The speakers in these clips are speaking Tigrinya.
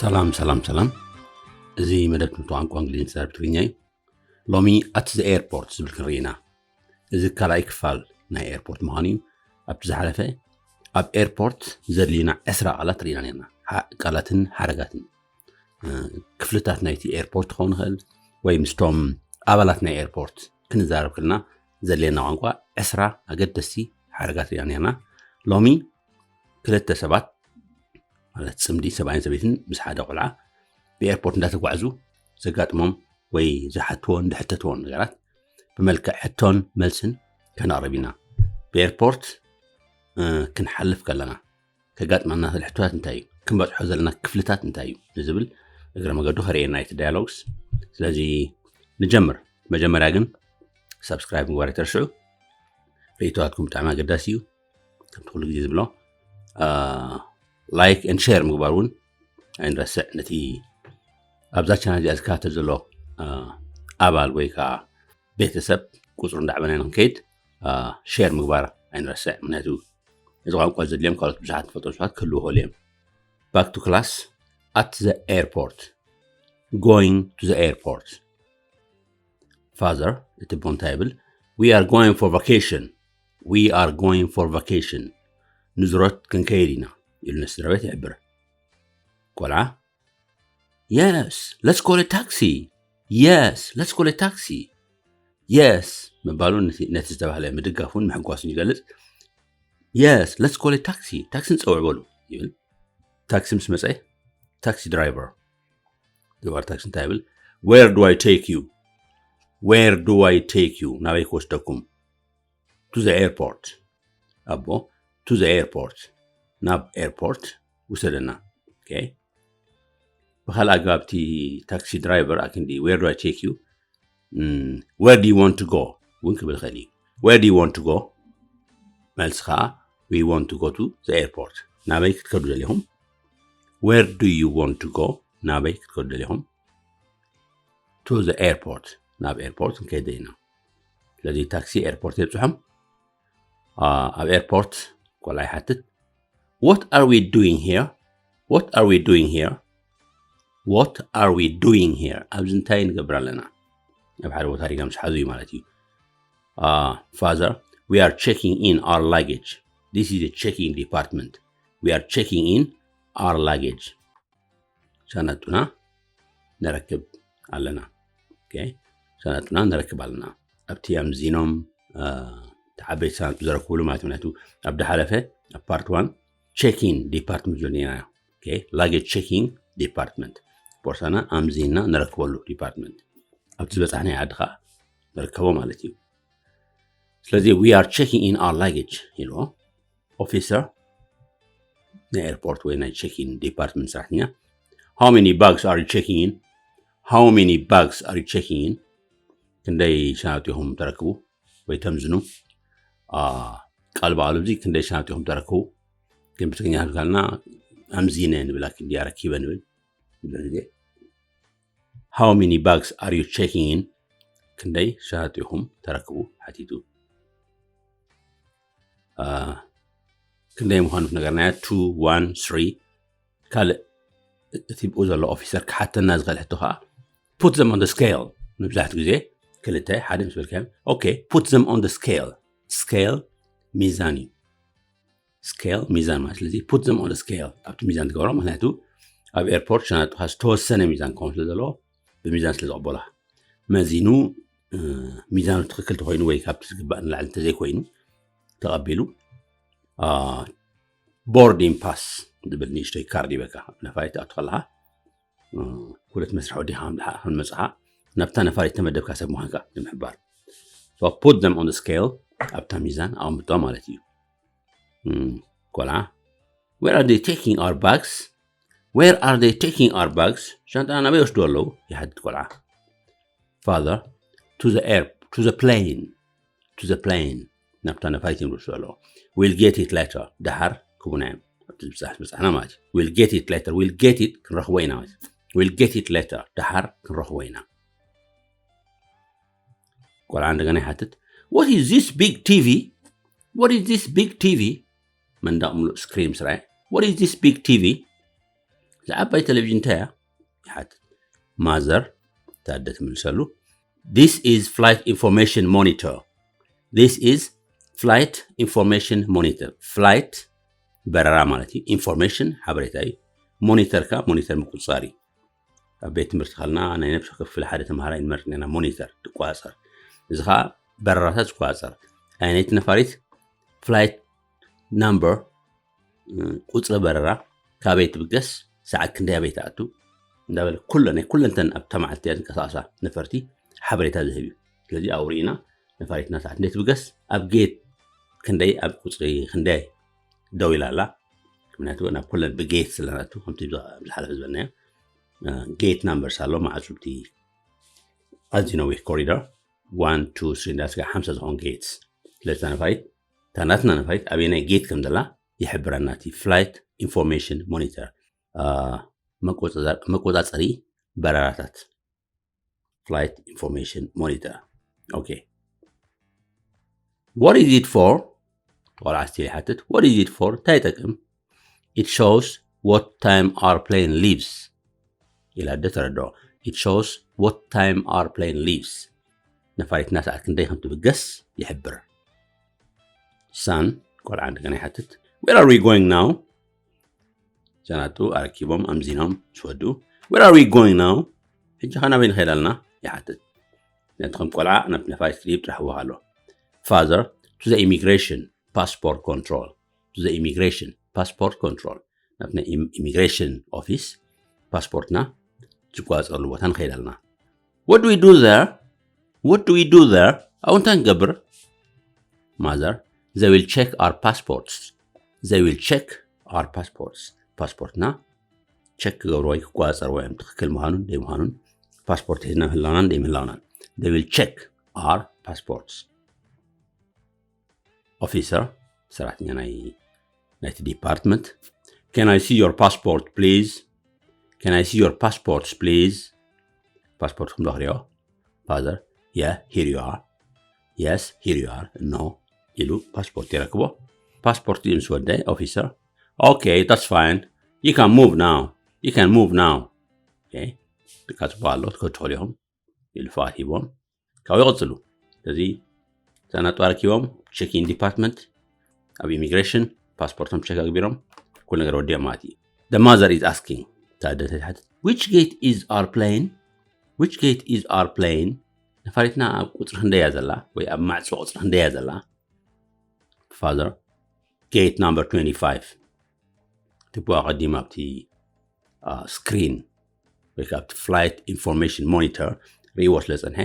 ሰላም ሰላም ሰላም። እዚ መደብ ትምህርቲ ቋንቋ እንግሊዝኛ ተዛረብ ትግርኛ እዩ። ሎሚ ኣት ዘ ኤርፖርት ዝብል ክንርኢ ኢና። እዚ ካልኣይ ክፋል ናይ ኤርፖርት ምዃኑ እዩ። ኣብቲ ዝሓለፈ ኣብ ኤርፖርት ዘድልዩና ዕስራ ቃላት ርኢና ነርና። ሓ- ቃላትን ሓረጋትን፣ እ፣ ክፍልታት ናይቲ ኤርፖርት ክኸውን ይኽእል፣ ወይ ምስቶም ኣባላት ናይ ኤርፖርት ክንዛረብ ከለና ዘድልየና ቋንቋ ዕስራ ኣገደስቲ ሓረጋት ርኢና ነርና። ሎሚ ክልተ ሰባት፣ ማለት ጽምዲ ሰብኣይን ሰበይትን ምስ ሓደ ቆልዓ ብኤርፖርት እንዳተጓዕዙ ዘጋጥሞም ወይ ዝሓትዎን ዝሕተትዎን ነገራት ብመልክዕ ሕቶን መልስን ከነቕርብ ኢና። ብኤርፖርት፣ እ፣ ክንሓልፍ ከለና ከጋጥመና ዝኽእል ሕቶታት እንታይ እዩ? ክንበጽሖ ዘለና ክፍልታት እንታይ እዩ? ንዝብል እግረ መገዱ ከርእየና እቲ ዳያሎግስ። ስለዚ ንጀምር። መጀመርያ ግን ሳብስክራይብ ምግባር ኣይትረስዑ። ርእይቶታትኩም ብጣዕሚ ኣገዳሲ እዩ። ከምቲ ኩሉ ግዜ ዝብሎ፣ ላይክ ኤንድ ሼር ምግባር እውን ኣይንረስዕ። ነቲ ኣብዛ ቻናል እዚኣ ዝከታተል ዘሎ፣ አ፣ ኣባል ወይ ከዓ ቤተሰብ ቁፅሩ እንዳዕበና ንክንከይድ፣ አ፣ ሼር ምግባር ኣይንረስዕ። ምክንያቱ እዚ ቋንቋ ዘድልዮም ካልኦት ብዙሓት ንፈልጦም ሰባት ክህልዉ ይኽእሉ እዮም። Back to class. At the airport. Going to the airport. Father፣ እቲ ኣቦ እንታይ ይብል? We are going for vacation. We are going for vacation. ንዝሮት ክንከይድ ኢና ኢሉ ንስድራ ቤት ይሕብር። ቆልዓ፣ Yes, let's call a taxi. Yes, let's call a taxi. Yes ምባሉ ነቲ ነቲ ዝተባህለ ምድጋፉን ምሕጓሱን ይገልጽ። Yes, let's call a taxi. ታክሲ ንጸውዕ በሉ ይብል። ታክሲ ምስ መጸ፣ ታክሲ ድራይቨር፣ ድራይቨር ታክሲ እንታይ ይብል? Where do I take you? Where do I take you? ናበይ ክወስደኩም? To the airport. ኣቦ፣ to the airport፣ ናብ ኤርፖርት ውሰደና። Okay። ብኻልእ ኣገባብ እቲ ታክሲ ድራይቨር ኣክንዲ፣ Where do I take you? Mm, where do you want to go? እውን ክብል ይኽእል እዩ። Where do you want to go? መልሲ ከዓ, We want to go to the airport. ናበይ ክትከዱ ደሊኹም? Where do you want to go? ናበይ ክትከዱ ደሊኹም? To the airport፣ ናብ ኤርፖርት ክንከይድ ኢና። ስለዚ ታክሲ ኤርፖርት የብፅሖም። አ፣ ኣብ ኤርፖርት ቆልዓ ይሓትት፣ What are we doing here? What are we doing here? What are we doing here? ኣብዚ እንታይ ንገብር ኣለና? ኣብ ሓደ ቦታ ሪጋ ምስ ሓዙ እዩ ማለት እዩ። Uh, Father, we are checking in our luggage. This is a checking department. We are checking in our luggage. ሻናጡና ነረክብ ኣለና። Okay? ሻናጡና ነረክብ ኣለና። ኣብቲ ኣምዚኖም፣ አ፣ ተዓበይቲ ሻናጡ ዘረክብሉ ማለት እዩ። ምክንያቱ ኣብ ዝሓለፈ ኣብ ፓርት ዋን ቼኪን ዲፓርትመንት ዞኒና። Okay? ላጌጅ ቼኪን ዲፓርትመንት። ቦርሳና ኣምዚና ነረክበሉ ዲፓርትመንት። ኣብቲ ዝበጻሕናዮ ዓዲ ከዓ ንርከቦ ማለት እዩ። ስለዚ we are checking in our luggage ኢልዎ። ኦፊሰር ናይ ኤርፖርት ወይ ናይ ቼኪን ዲፓርትመንት ሰራሕተኛ፣ How many bags are you checking in? How many bags are you checking in? ክንደይ ሻናጡ ኢኹም ተረክቡ ወይ ተምዝኑ? አ፣ ቃል በቃሉ እዚ ክንደይ ሻናጡ ኢኹም ተረክቡ? ግን ብትግርኛ ክንብል ከለና ኣምዚነ ንብል፣ ኣኪ እንድያ ረኪበ ንብል። ብዙሕ ግዜ How many bags are you checking in? ክንደይ ሻናጡ ኢኹም ተረክቡ ሓቲቱ። አ፣ ክንደይ ምዃኑ ነገርናዮ፣ two, one, three። ካልእ እቲ ብኡ ዘሎ ኦፊሰር ክሓተና ዝኽእል ሕቶ ከዓ, Put them on the scale። መብዛሕትኡ ግዜ ክልተ፣ ሓደ ምስ በልካዮም፣ Okay, put them on the scale። ስኬል ሚዛን እዩ። ስኬል ሚዛን ማለት፣ ስለዚ put them on the scale፣ ኣብቲ ሚዛን ትገብሮ። ምክንያቱ ኣብ ኤርፖርት ሸናጡኻ ዝተወሰነ ሚዛን ክኸውን ስለ ዘለዎ ብሚዛን ስለ ዝቕበሉኻ፣ መዚኑ፣ እ፣ ሚዛኑ ትኽክል ተኮይኑ ወይ ካብቲ ዝግባእ ንላዕሊ እንተዘይኮይኑ ተቐቢሉ፣ አ፣ ቦርዲንግ ፓስ ዝብል ንእሽቶይ ካርድ ይበካ። ኣብ ነፋሪት ትኣቱ ከለኻ፣ እ፣ ኩለት መስርሕ ወዲኻ ከም ዝሓ-፣ ከም ዝመጽኻ ናብታ ነፋሪት ተመደብካ ሰብ ምዃንካ ንምሕባር። So put them on the scale፣ ኣብታ ሚዛን ኣቐምጦ ማለት እዩ። እም፣ ቆልዓ፣ Where are they taking our bags? Where are they taking our bags? ሻንጣና ናበይ ይወስዱ ኣለዉ? ይሓትት ቆልዓ። Father, To the air, to the plane, to the plane፣ ናብታ ነፋሪት እዮም ዝወስዱ ኣለዉ። We'll get it later፣ ደሓር ክቡና እዮም። ኣብቲ ዝበጻሕ-፣ ዝበጻሕና ማለት እዩ። We'll get it later፣ we'll get it፣ ክንረኽቦ ኢና ማለት እዩ። We'll get it later፣ ደሓር ክንረኽቦ ኢና። ቆልዓ እንደገና ይሓትት፣ What is this big ቲቪ? What is this big ቲቪ? መንደቕ ምሉእ ስክሪን ምስ ረኣየ፣ What is this big ቲቪ? እዛ ዓባይ ቴሌቪዥን እንታይ እያ? ይሓትት። ማዘር፣ ታደ ትምልሰሉ፣ this is flight information monitor, this is flight information monitor. ፍላይት በረራ ማለት እዩ። ኢንፎርሜሽን ሓበሬታ እዩ። ሞኒተር ከኣ ሞኒተር ምቁጽጻር እዩ። ኣብ ቤት ትምህርቲ ከለና ናይ ነብሲ ክፍሊ ሓደ ተምሃራይ ንመርጽ ነና፣ ሞኒተር ትቆጻጸር። እዚ ከኣ በረራታት ዝቆጻጸር። ኣይ ናይቲ ነፋሪት ፍላይት ናምበር፣ ቁጽሪ በረራ፣ ካበይ ትብገስ፣ ሰዓት ክንደይ ኣበይ ትኣቱ እንዳበለ ኩለ ናይ ኩለንተን ኣብታ መዓልቲ ዝንቀሳቐሳ ነፈርቲ ሓበሬታ ዝህብ እዩ። ስለዚ ኣብኡ ርኢና ነፋሪትና ሰዓት ክንደይ ትብገስ፣ ኣብ ጌት ክንደይ፣ ኣብ ቁጽሪ ክንደይ ደው ኢላ ኣላ። ምክንያቱ ናብ ኩለን ብጌት ስለናቱ ከምቲ ዝሓለፈ ዝበልናዮ ጌት ናምበርስ ኣሎ፣ ማዕጹ ብቲ ኣዝዩ ነዊሕ ኮሪደር ዋን ቱ ስሪ እንዳስጋ ሓምሳ ዝኾን ጌትስ። ስለዚ እታ ነፋሪት፣ እታ ናትና ነፋሪት ኣበየናይ ጌት ከም ዘላ ይሕብረና እቲ ፍላይት ኢንፎርሜሽን ሞኒተር፣ መቆጻጸሪ በረራታት። ፍላይት ኢንፎርሜሽን ሞኒተር። ኦኬ። What is it for? ቆልዓ ስቲል ይሓትት። What is it for? እንታይ ይጠቅም? It shows what time our plane leaves ኢላ ደ ተረድኦ። It shows what time our plane leaves. ነፋሪትና ሰዓት ክንደይ ከም ትብገስ ይሕብር። ሳን ቆልዓ እንደገና ይሓትት። Where are we going now? ዘናጡ ኣረኪቦም ኣምዚኖም ምስ ወድኡ፣ Where are we going now? ሕጂ ኸ ናበይ ንኸይድ ኣለና? ይሓትት። ነቲ ከም ቆልዓ ናብ ነፋሪት ክድይብ ጥራሕ ህወኽ ኣሎ። Father, to the immigration passport control. To the immigration passport control. ናብቲ ናይ ኢም- ኢሚግሬሽን ኦፊስ ፓስፖርትና ዝቋጸረሉ ቦታ ንኸይድ ኣለና። What do we do there? What do we do there? ኣብኡ እንታይ ንገብር? Mother, they will check our passports. They will check our passports. ፓስፖርትና ቸክ ክገብርዎ ወይ ክቆጻጸርዎ እዮም፣ ትኽክል ምዃኑን ደይምዃኑን፣ ፓስፖርት ሒዝና ምህላውናን ደይምህላውናን። They will check our passports. Officer፣ ሰራሕተኛ ናይ ናይቲ ዲፓርትመንት፣ Can I see your passport, please? Can I see your passports, please? ፓስፖርትኩም ዶ ክሪኦ? Father, Yeah, here you are. Yes, here you are. እነሆ ኢሉ ፓስፖርት የረክቦ። ፓስፖርት ምስ ወደ ኦፊሰር፣ Okay, that's fine. You can move now. You can move now. Okay. ትካትቦ ኣሎ፣ ትከዱ ትኽእሉ ኢኹም ኢሉ ፍቓድ ሂቦም ካብኡ ይቐጽሉ። ስለዚ እዛ ናጡ ኣረኪቦም ቸኪን ዲፓርትመንት ኣብ ኢሚግሬሽን ፓስፖርቶም ቸክ ኣግቢሮም ኩሉ ነገር ወዲኦም ማለት እዩ። The mother is asking፣ እታ ኣደ ትሓትት፣ Which gate is our plane? Which gate is our plane? ነፋሪትና ኣብ ቁጽሪ ክንደይ እያ ዘላ ወይ ኣብ ማዕጾ ቁጽሪ ክንደይ እያ ዘላ? Father, gate number twenty-five። ትቦ ኣቐዲም ኣብቲ ስክሪን ወይ ከዓ ኣብቲ ፍላይት ኢንፎርሜሽን ሞኒተር ርእይዎ ስለ ዝጸንሐ፣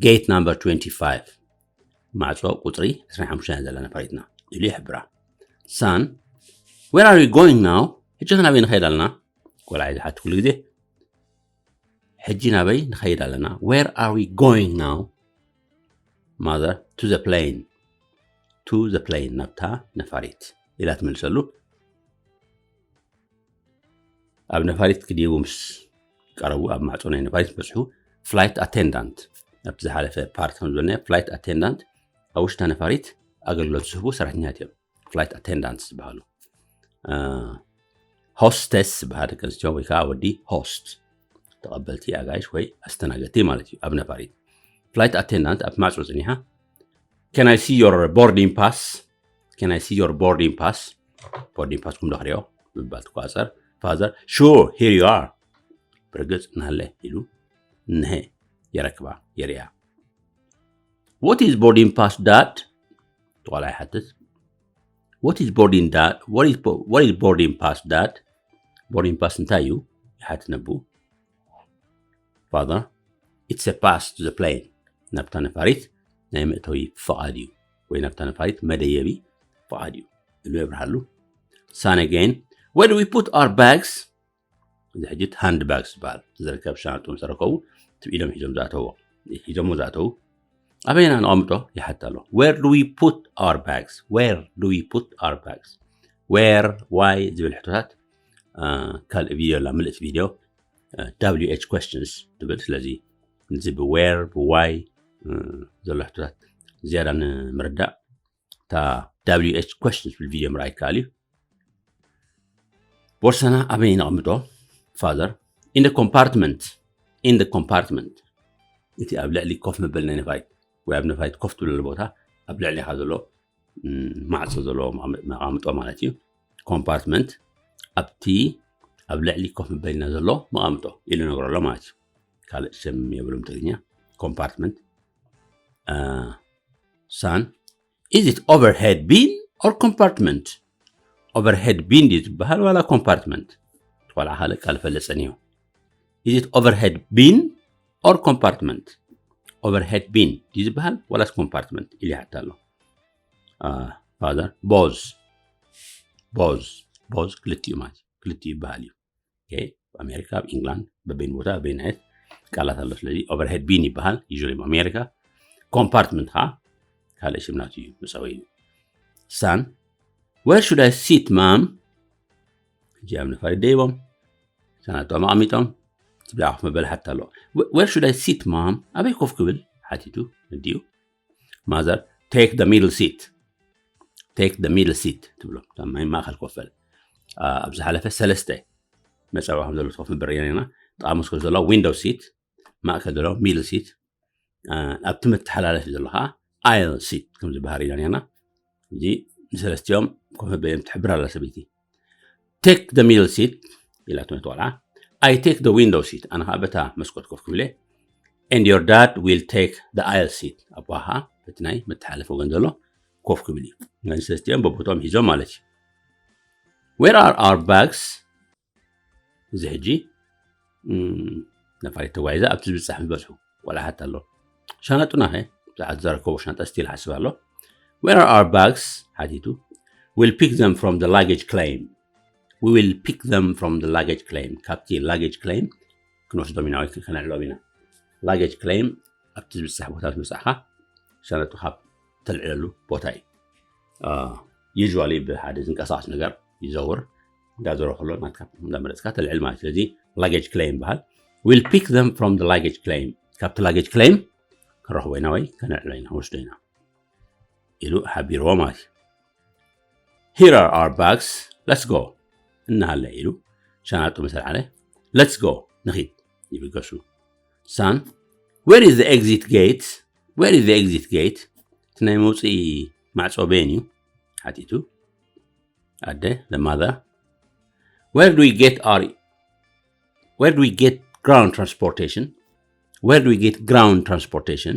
ጌት ናምበር ትዌንቲ ፋይቭ፣ ማዕጾ ቁጽሪ ዕስራን ሓሙሽተን እያ ዘላ ነፋሪትና ኢሉ ይሕብራ። ሳን፣ where are we going now? ሕጂ ኸ ናበይ ንኸይድ ኣለና? ቆልዓ እዩ ዝሓት ኩሉ ግዜ። ሕጂ ናበይ ንኸይድ ኣለና? Where are we going now? Mother, to the plane. To the plane፣ ናብታ ነፋሪት ኢላ ትምልሰሉ። ኣብ ነፋሪት ክድይቡ ምስ ቀረቡ፣ ኣብ ማዕጾ ናይ ነፋሪት ምስ በጽሑ፣ ፍላይት ኣቴንዳንት፣ ኣብቲ ዝሓለፈ ፓርት ከም ዝበልናዮ፣ ፍላይት ኣቴንዳንት ኣብ ውሽጢ ነፋሪት ኣገልግሎት ዝህቡ ሰራሕተኛታት እዮም ፍላይት ኣቴንዳንት ዝበሃሉ። ሆስተስ ዝበሃል ደቂ ኣንስትዮ ወይ ከዓ ወዲ ሆስት፣ ተቐበልቲ ኣጋይሽ ወይ ኣስተናገድቲ ማለት እዩ። ኣብ ነፋሪት ፍላይት ኣቴንዳንት ኣብ ማዕጾ ጽኒሓ፣ Can I see your boarding pass? Can I see your boarding pass? ቦርዲንግ ፓስኩም ዶ ክሪኦ ምባል ትቋጸር። ፋዘር፣ Sure, here you are. ብርግጽ እናሃለ ኢሉ እነሀ የረክባ፣ የርእያ። What is boarding pass, Dad? ቆልዓ ይሓትት። What is boarding, Dad? What is, what is boarding pass, Dad? ቦርዲንግ ፓስ እንታይ እዩ? ይሓትት ነብኡ። Father, it's a pass to the plane. ናብታ ነፋሪት ናይ መእተዊ ፍቓድ እዩ፣ ወይ ናብታ ነፋሪት መደየቢ ፍቓድ እዩ ኢሉ የብርሃሉ። Son again, where do we put our bags? እዚ ሕጂ ሃንድ ባግስ ዝበሃል ዝርከብ ሻንጡ ምስ ረከቡ ኢዶም ሒዞም ዝኣተዎ፣ ሒዞሞ ዝኣተዉ ኣበይና ነቐምጦ ይሓት ኣሎ። Where do we put our bags? Where do we put our bags? Where, why ዝብል ሕቶታት ካልእ ቪድዮ ኣላ፣ ምልእቲ ቪድዮ፣ W H questions ትብል። ስለዚ እዚ ብ where፣ ብ why ዘሎ ሕቶታት ዝያዳ ንምርዳእ እታ W H questions ዝብል ቪድዮ ምርኣይ ይከኣል እዩ። ቦርሳና ኣበይ ነቐምጦ? Father, in the compartment, in the compartment, እቲ ኣብ ልዕሊ ኮፍ መበሊ ናይ ነፋሪት ወይ ኣብ ነፋሪት ኮፍ ትብለሉ ቦታ ኣብ ልዕሊኻ ዘሎ ማዕፆ ዘለዎ መቐምጦ ማለት እዩ። Compartment ኣብቲ ኣብ ልዕሊ ኮፍ መበሊና ዘሎ መቐምጦ ኢሉ ነግሮ ኣሎ ማለት እዩ። ካልእ ሽም የብሉም ትግርኛ። Compartment። Son, is it overhead bin or compartment? Overhead bin ድዩ ዝበሃል ዋላ compartment? ቆልዓ ካልእ ቃል ፈለፀን እዩ። Is it overhead bin or compartment? Overhead bin ድዩ ዝበሃል ዋላስ compartment ኢሉ ይሓታ ኣሎ። Father, both, both, both ክልቲኡ ማለት ክልቲኡ ይበሃል እዩ። ኣሜሪካ ኣብ ኢንግላንድ በበይን ቦታ በበይን ዓይነት ቃላት ኣሎ። ስለዚ overhead bin ይበሃል usually ኣብ ኣሜሪካ። Compartment ከዓ ካልእ ሽም ናቱ እዩ፣ መፀውዒ እዩ። Son, where should I sit, Mom? ሕጂ ኣብ ነፋሪት ደይቦም ሰናጦም ኣቐሚጦም ትብላ ኮፍ መበሊ ሓታ ኣሎ። Where should I sit, Mom? ኣበይ ኮፍ ክብል ሓቲቱ ንዲኡ። Mother, take the middle seat, take the middle seat ትብሎ። ማይ ማእከል ኮፍ በል። ኣብ ዝሓለፈ ሰለስተ መፀውዒ ከም ዘሎ ኮፍ መበሊ ኢና። ጣሙስ ዘሎ window seat፣ ማእከል ዘሎ middle seat፣ ኣብቲ መተሓላለፊ ዘሎ ከዓ aisle seat ከም ዝበሃል ኢና ነርና። እዚ ንሰለስቲኦም ኮፍ መበሊኦም ትሕብር ኣላ ሰበይቲ። Take the middle seat ኢላቶ ነቲ ቆልዓ። I take the window seat፣ ኣነ ከዓ በታ መስኮት ኮፍ ክብል እየ። And your dad will take the aisle seat፣ ኣቦኻ ከዓ በቲ ናይ መተሓላለፊ ወገን ዘሎ ኮፍ ክብል እዩ። ንሰለስቲኦም በቦትኦም ሒዞም ማለት እዩ። Where are our bags? እዚ ሕጂ ነፋሪት ተጓይዛ ኣብቲ ዝብፃሕ ምስ በፅሑ ቆልዓ ሓታ ኣሎ። ሻንጣና ኸ? ብዛዕባ ዝረከቦ ሻንጣ still ሓስብ ኣሎ። Where are our bags? ሓቲቱ። We'll pick them from the luggage claim. We will pick them from the luggage claim. ካብቲ luggage claim ክንወስዶም ኢና ወይ ከነዕሎም ኢና። Luggage claim ኣብቲ ዝብፃሕ ቦታ ምስ በፃሕካ ሻንጣ ካብ ተልዕለሉ ቦታ እዩ። Usually ብሓደ ዝንቀሳቐስ ነገር ይዘውር፣ እንዳዞረ ከሎ ናትካ እንዳመረፅካ ተልዕል ማለት። ስለዚ luggage claim ይበሃል። We'll pick them from the luggage claim፣ ካብቲ luggage claim ክንረኽቦ ኢና ወይ ከነዕሎ ኢና፣ ወስዶ ኢና ኢሉ ሓቢርዎ ማለት እዩ። Here are our bags, let's go። እናሃለ ኢሉ ሻናጡ ምስ ኣልዓለ፣ let's go፣ ንኺድ ይብል ገሱ። Son, where is the exit gate? Where is the exit gate? እቲ ናይ መውፅኢ ማዕፆ በየን እዩ? ሓቲቱ። ኣደ፣ the mother. Where do we get our, where do we get ground transportation? Where do we get ground transportation?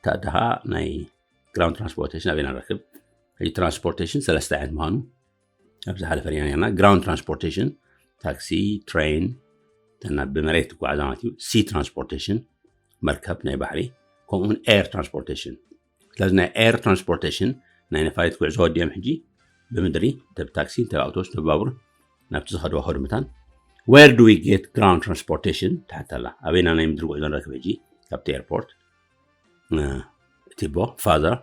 ታደኻ ናይ ground transportation ኣበይና ንረክብ? ሕጂ transportation ሰለስተ ዓይነት ምዃኑ ኣብ ዝሓለፈ ርኢና ነርና። Ground transportation፣ ታክሲ፣ train፣ ተና ብመሬት ትጓዓዛ ማለት እዩ። Sea transportation፣ መርከብ ናይ ባሕሪ፣ ከምኡውን air transportation። ስለዚ ናይ air transportation ናይ ነፋሪት ጉዕዞ ወዲኦም ሕጂ ብምድሪ፣ እንተ ብታክሲ፣ እንተ ብኣውቶቡስ፣ እንተ ብባቡር ናብቲ ዝኸድዋ ከዱ መታን። Where do we get ground transportation? ትሓተላ። ኣበይና ናይ ምድሪ ጉዕዞ ንረክብ ሕጂ ካብቲ ኤርፖርት? እቲ ቦ፣ Father,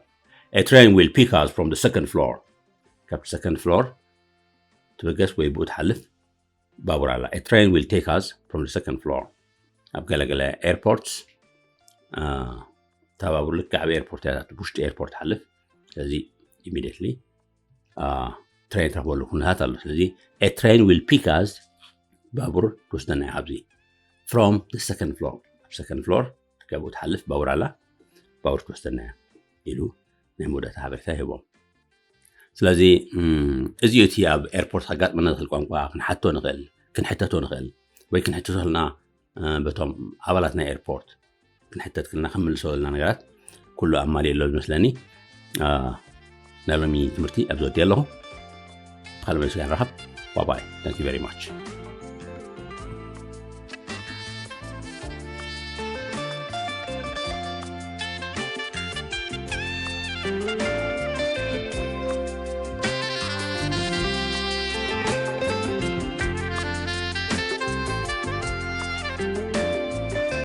a train will pick us from the second floor። ካብቲ second floor ትብገስ ወይ ብኡ ትሓልፍ ባቡር ኣላ። A train will take us from the second floor። ኣብ ገለገለ airports እታ ባቡር ልክዕ ኣብ ኤርፖርት እያ፣ ውሽጢ ኤርፖርት ትሓልፍ። ስለዚ immediately train ትረኽበሉ ኩነታት ኣሎ። ስለዚ a train will pick us፣ ባቡር ትወስደና እያ ኣብዚ። From the second floor፣ ኣብ second floor ትከብኡ ትሓልፍ ባቡር ኣላ፣ ባቡር ትወስደና እያ ኢሉ ናይ መወዳእታ ሓበሬታ ይህቦም። ስለዚ እዚኡ እቲ ኣብ ኤርፖርት ከጋጥመና ዝኽእል ቋንቋ ክንሓቶ ንኽእል፣ ክንሕተቶ ንኽእል ወይ ክንሕተቶ ከለና በቶም ኣባላት ናይ ኤርፖርት ክንሕተት ክልና ክንምልሶ ዘለና ነገራት ኩሉ ኣማልየ ኣሎ ዝመስለኒ። ናይ ሎሚ ትምህርቲ ኣብዚ ወዲእ ኣለኹ። ካልእ መልሲ ንራኸብ። Bye bye. Thank you very much.